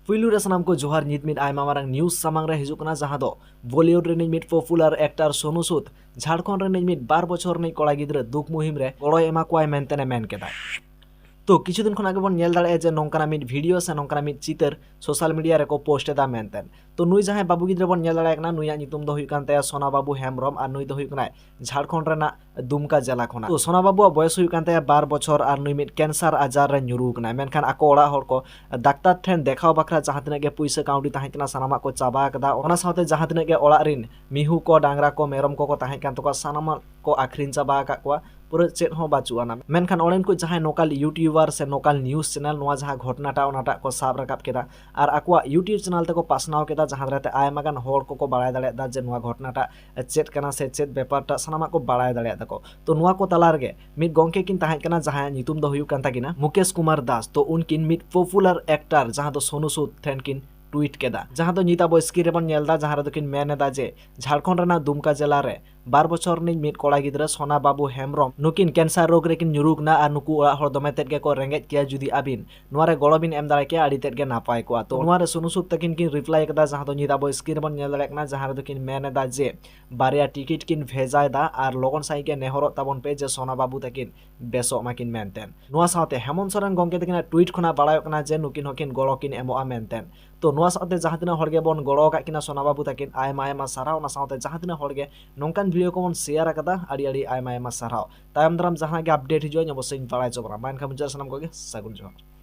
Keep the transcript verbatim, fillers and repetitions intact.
ᱯᱩᱭᱞᱩ ᱨᱮ ᱥᱟᱱᱟᱢ ᱠᱚ ᱡᱚᱦᱟᱨ᱾ ᱱᱤᱛ ᱢᱤᱫ ᱟᱭᱢᱟ ᱢᱟᱨᱟᱝ news ᱥᱟᱢᱟᱝ ᱨᱮ ᱦᱤᱡᱩᱜ ᱠᱟᱱᱟ, ᱡᱟᱦᱟᱸ ᱫᱚ Bollywood ᱨᱤᱱᱤᱡ ᱢᱤᱫ popular actor ᱥᱳᱱᱩ ᱥᱩᱫ ᱡᱷᱟᱲᱠᱷᱚᱸᱰ ᱨᱤᱱᱤᱡ ᱢᱤᱫ ᱵᱟᱨ ᱵᱚᱪᱷᱚᱨ ᱨᱤᱱᱤᱡ ᱠᱚᱲᱟ ᱜᱤᱫᱽᱨᱟᱹ ᱫᱩᱠ ᱢᱩᱦᱤᱢ ᱨᱮ ᱜᱚᱲᱚᱭ ᱮᱢᱟ ᱠᱚᱣᱟᱭ ᱢᱮᱱᱛᱮ ᱢᱮᱱ ᱠᱮᱫᱟ᱾ ᱛᱚ ᱠᱤᱪᱷᱩ ᱫᱤᱱ ᱠᱷᱚᱱᱟᱜ ᱜᱮᱵᱚᱱ ᱧᱮᱞ ᱫᱟᱲᱮᱭᱟᱜᱼᱟ ᱡᱮ ᱱᱚᱝᱠᱟᱱᱟᱜ ᱢᱤᱫ video ᱥᱮ ᱱᱚᱝᱠᱟᱱᱟᱜ ᱢᱤᱫ ᱪᱤᱛᱟᱹᱨ social media ᱨᱮᱠᱚ post ᱮᱫᱟ ᱢᱮᱱᱛᱮ᱾ ᱛᱚ ᱱᱩᱭ ᱡᱟᱦᱟᱸᱭ ᱵᱟᱹᱵᱩ ᱜᱤᱫᱽᱨᱟᱹ ᱵᱚᱱ ᱧᱮᱞ ᱫᱟᱲᱮᱭᱟᱭ ᱠᱟᱱᱟ, ᱱᱩᱭᱟᱜ ᱧᱩᱛᱩᱢ ᱫᱚ ᱦᱩᱭᱩᱜ ᱠᱟᱱ ᱛᱟᱭᱟ ᱥᱳᱱᱟ ᱵᱟᱹᱵᱩ ᱦᱮᱢᱵᱨᱚᱢ, ᱟᱨ ᱱᱩᱭ ᱫᱚ ᱦᱩᱭᱩᱜ ᱠᱟᱱᱟᱭ ᱡᱷᱟᱲᱠᱷᱚᱸᱰ ᱨᱮᱱᱟᱜ ᱫᱩᱢᱠᱟ ᱡᱮᱞᱟ ᱠᱷᱚᱱᱟᱜ᱾ ᱛᱚ ᱥᱳᱱᱟ ᱵᱟᱹᱵᱩᱣᱟᱜ ᱵᱚᱭᱮᱥ ᱦᱩᱭᱩᱜ ᱠᱟᱱ ᱛᱟᱭᱟ ᱵᱟᱨ ᱵᱚᱪᱷᱚᱨ ᱟᱨ ᱱᱩᱭ ᱢᱤᱫ cancer ᱟᱡᱟᱨ ᱨᱮ ᱧᱩᱨᱩ ᱠᱟᱱᱟᱭ᱾ ᱢᱮᱱᱠᱷᱟᱱ ᱟᱠᱚ ᱚᱲᱟᱜ ᱦᱚᱲ ᱠᱚ ᱰᱟᱠᱛᱟᱨ ᱴᱷᱮᱱ ᱫᱮᱠᱷᱟᱣ ᱵᱟᱠᱷᱨᱟ ᱡᱟᱦᱟᱸ ᱛᱤᱱᱟᱹᱜ ᱜᱮ ᱯᱩᱭᱥᱟᱹ ᱠᱟᱹᱣᱰᱤ ᱛᱟᱦᱮᱸ ᱠᱟᱱᱟ, ᱥᱟᱱᱟᱢᱟᱜ ᱠᱚ ᱪᱟᱵᱟ ᱟᱠᱟᱫᱟ᱾ ᱚᱱᱟ ᱥᱟᱶᱛᱮ ᱡᱟᱦᱟᱸ ᱛᱤᱱᱟᱹᱜ ᱜᱮ ᱚᱲᱟᱜ ᱨᱤᱱ ᱢᱤᱦᱩ ᱠᱚ, ᱰᱟᱝᱨᱟ ᱠᱚ, ᱢᱮᱨᱚᱢ ᱠᱚᱠᱚ ᱛᱟᱦᱮᱸ ᱠᱟᱱ ᱛᱟᱠᱚᱣᱟ, ᱥᱟᱱᱟᱢᱟᱜ ᱠᱚ ᱟᱹᱠᱷᱨᱤᱧ ᱪᱟᱵᱟ ᱟᱠᱟᱫ ᱠᱚᱣᱟ᱾ ᱯᱩᱨᱟᱹ ᱪᱮᱫ ᱦᱚᱸ ᱵᱟᱹᱪᱩᱜ ᱟᱱᱟ᱾ ᱢᱮᱱᱠᱷᱟᱱ ᱚᱸᱰᱮᱱ ᱠᱚ ᱡᱟᱦᱟᱸᱭ local YouTuber ᱥᱮ local news channel ᱱᱚᱣᱟ ᱡᱟᱦᱟᱸ ᱜᱷᱚᱴᱱᱟᱴᱟᱜ, ᱚᱱᱟᱴᱟᱜ ᱠᱚ ᱥᱟᱵ ᱨᱟᱠᱟᱵ ᱠᱮᱫᱟ ᱟᱨ ᱟᱠᱚᱣᱟᱜ YouTube channel ᱛᱮᱠᱚ ᱯᱟᱥᱱᱟᱣ ᱠᱮᱫᱟ, ᱡᱟᱦᱟᱸ ᱫᱟᱨᱟᱭ ᱛᱮ ᱟᱭᱢᱟ ᱜᱟᱱ ᱦᱚᱲ ᱠᱚᱠᱚ ᱵᱟᱲᱟᱭ ᱫᱟᱲᱮᱭᱟᱜᱼᱟ ᱡᱮ ᱱᱚᱣᱟ ᱜᱷᱚᱴᱱᱟᱴᱟᱜ ᱪᱮᱫ ᱠᱟᱱᱟ ᱥᱮ ᱪᱮᱫ ᱵᱮᱯᱟᱨᱴᱟᱜ, ᱥᱟᱱᱟᱢᱟᱜ ᱠᱚ ᱵᱟᱲᱟᱭ ᱫᱟᱲᱮᱭᱟᱜ ᱛᱟᱠᱚ᱾ ᱛᱚ ᱱᱚᱣᱟ ᱠᱚ ᱛᱟᱞᱟ ᱨᱮᱜᱮ ᱢᱤᱫ ᱜᱚᱝᱠᱮ ᱠᱤᱱ ᱛᱟᱦᱮᱸ ᱠᱟᱱᱟ, ᱡᱟᱦᱟᱸᱭᱟᱜ ᱧᱩᱛᱩᱢ ᱫᱚ ᱦᱩᱭᱩᱜ ᱠᱟᱱ ᱛᱟᱹᱠᱤᱱᱟ ᱢᱩᱠᱮᱥ ᱠᱩᱢᱟᱨ ᱫᱟᱥ᱾ ᱛᱚ ᱩᱱᱠᱤᱱ ᱢᱤᱫ popular actor ᱡᱟᱦᱟᱸ ᱫᱚ ᱥᱳᱱᱩ ᱥᱩᱫ ᱴᱷᱮᱱ ᱠᱤᱱ tweet ᱠᱮᱫᱟ, ᱡᱟᱦᱟᱸ ᱫᱚ ᱱᱤᱛ ᱟᱵᱚ screen ᱨᱮᱵᱚᱱ ᱧᱮᱞ ᱮᱫᱟ, ᱡᱟᱦᱟᱸ ᱨᱮᱫᱚ ᱠᱤᱱ ᱢᱮᱱ ᱮᱫᱟ ᱡᱮ ᱡᱷᱟᱲᱠᱷᱚᱸᱰ ᱨᱮᱱᱟᱜ ᱫᱩᱢᱠᱟ ᱡᱮᱞᱟ ᱨᱮ ᱵᱟᱨ ᱵᱚᱪᱷᱚᱨ ᱨᱤᱱᱤᱡ ᱢᱤᱫ ᱠᱚᱲᱟ ᱜᱤᱫᱽᱨᱟᱹ ᱥᱳᱱᱟ ᱵᱟᱹᱵᱩ ᱦᱮᱢᱵᱨᱚᱢ ᱱᱩᱠᱤᱱ cancer ᱨᱳᱜᱽ ᱨᱮᱠᱤᱱ ᱧᱩᱨᱩ ᱠᱟᱱᱟ ᱟᱨ ᱱᱩᱠᱩ ᱚᱲᱟᱜ ᱦᱚᱲ ᱫᱚᱢᱮ ᱛᱮᱫ ᱜᱮᱠᱚ ᱨᱮᱸᱜᱮᱡ ᱠᱮᱭᱟ, ᱡᱩᱫᱤ ᱟᱹᱵᱤᱱ ᱱᱚᱣᱟ ᱨᱮ ᱜᱚᱲᱚ ᱵᱤᱱ ᱮᱢ ᱫᱟᱲᱮ ᱠᱮᱭᱟ, ᱟᱹᱰᱤ ᱛᱮᱫ ᱜᱮ ᱱᱟᱯᱟᱭ ᱠᱚᱜᱼᱟ᱾ ᱛᱚ ᱱᱚᱣᱟ ᱨᱮ ᱥᱳᱱᱩ ᱥᱩᱫ ᱛᱟᱹᱠᱤᱱ ᱠᱤᱱ reply ᱠᱟᱫᱟ, ᱡᱟᱦᱟᱸ ᱫᱚ ᱱᱤᱛ ᱟᱵᱚ screen ᱨᱮᱵᱚᱱ ᱧᱮᱞ ᱫᱟᱲᱮᱭᱟᱜ ᱠᱟᱱᱟ, ᱡᱟᱦᱟᱸ ᱨᱮᱫᱚ ᱠᱤᱱ ᱢᱮᱱ ᱮᱫᱟ ᱡᱮ ᱵᱟᱨᱭᱟ ᱴᱤᱠᱤᱴ ᱠᱤᱱ ᱵᱷᱮᱡᱟᱭᱮᱫᱟ ᱟᱨ ᱞᱚᱜᱚᱱ ᱥᱟᱺᱦᱤᱡ ᱜᱮ ᱱᱮᱦᱚᱨᱚᱜ ᱛᱟᱵᱚᱱ ᱯᱮ ᱡᱮ ᱥᱳᱱᱟ ᱵᱟᱹᱵᱩ ᱛᱟᱹᱠᱤᱱ ᱵᱮᱥᱚᱜ ᱢᱟᱠᱤᱱ ᱢᱮᱱᱛᱮ᱾ ᱱᱚᱣᱟ ᱥᱟᱶᱛᱮ ᱦᱮᱢᱚᱱᱛ ᱥᱚᱨᱮᱱ ᱜᱚᱢᱠᱮ ᱛᱟᱹᱠᱤᱱᱟᱜ tweet ᱠᱷᱚᱱᱟᱜ ᱵᱟᱲᱟᱭᱚᱜ ᱠᱟᱱᱟ ᱡᱮ ᱱᱩᱠᱤᱱ ᱦᱚᱸᱠᱤᱱ ᱜᱚᱲᱚ ᱠᱤᱱ ᱮᱢᱚᱜᱼᱟ ᱢᱮᱱᱛᱮ᱾ ᱛᱚ ᱱᱚᱣᱟ ᱥᱟᱶᱛᱮ ᱡᱟᱦᱟᱸ ᱛᱤᱱᱟᱹᱜ ᱦᱚᱲ ᱜᱮᱵᱚᱱ ᱜᱚᱲᱚ ᱟᱠᱟᱫ ᱠᱤᱱᱟ ᱥᱳᱱᱟ ᱵᱟᱹᱵᱩ ᱛᱟᱹᱠᱤᱱ, ᱟᱭᱢᱟ ᱟᱭᱢᱟ ᱥᱟᱨᱦᱟᱣ᱾ ᱚᱱᱟ ᱥᱟᱶᱛᱮ ᱡᱟᱦᱟᱸ ᱛᱤᱱᱟᱹᱜ ᱦᱚᱲ ᱜᱮ ᱱᱚᱝᱠᱟᱱ video ᱠᱚᱵᱚᱱ share ᱟᱠᱟᱫᱟ, ᱟᱹᱰᱤ ᱟᱹᱰᱤ ᱟᱭᱢᱟ ᱟᱭᱢᱟ ᱥᱟᱨᱦᱟᱣ᱾ ᱛᱟᱭᱚᱢ ᱫᱟᱨᱟᱢ ᱡᱟᱦᱟᱸ ᱜᱮ update ᱦᱤᱡᱩᱜᱼᱟ, ᱤᱧ ᱚᱵᱚᱥᱥᱳᱭ ᱤᱧ ᱵᱟᱲᱟᱭ ᱦᱚᱪᱚ ᱵᱚᱱᱟ᱾ ᱢᱟ ᱮᱱᱠᱷᱟᱱ ᱢᱩᱪᱟᱹᱫ ᱥᱟᱱᱟᱢ ᱠᱚᱜᱮ ᱥᱟᱹᱜᱩᱱ ᱡᱚᱦᱟᱨ᱾